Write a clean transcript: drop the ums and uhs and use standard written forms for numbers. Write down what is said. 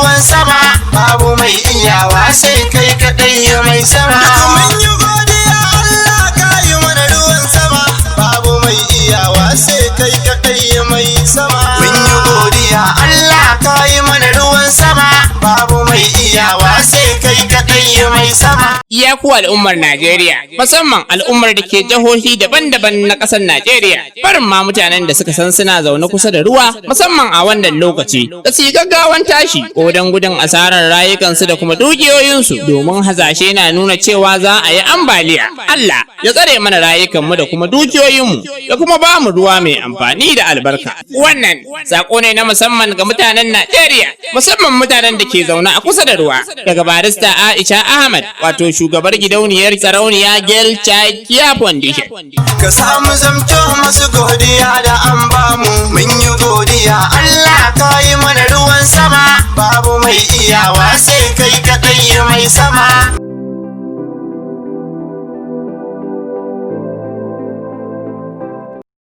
ruwan sama, babu mai iyawa sai kai kaɗai mai sama. Mun yi godiya Allah ka yi mana ruwan sama, babu mai iyawa sai kai kaɗai mai sama. Mun yi godiya Allah ka yi mana ruwan sama, babu mai iyawa sai kai kaɗai mai sama. Ya ku al'ummar Najeriya, musamman al'ummar da ke jihohi daban-daban na ƙasar Najeriya, barin ma mutanen da suka san suna zaune kusa da ruwa, musamman a wannan lokaci, da su yi gaggawan tashi ko don gudun asarar rayukansu da kuma dukiyoyinsu, domin hasashe na nuna cewa za a yi ambaliya. Allah ya tsare mana rayukanmu da kuma dukiyoyinmu, ya kuma ba mu ruwa mai amfani da albarka. Wannan sako ne na musamman ga mutanen Najeriya, musamman mutanen da ke zaune a kusa da ruwa, daga Barista Aisha Ahmad, wato shugabar gidauniyar Sarauniya Girl Child Care Foundation. Ka samu zamto masu godiya da an bamu, mun yi godiya Allah ka yi mana ruwan sama, babu mai iyawa sai kai kaɗai mai sama.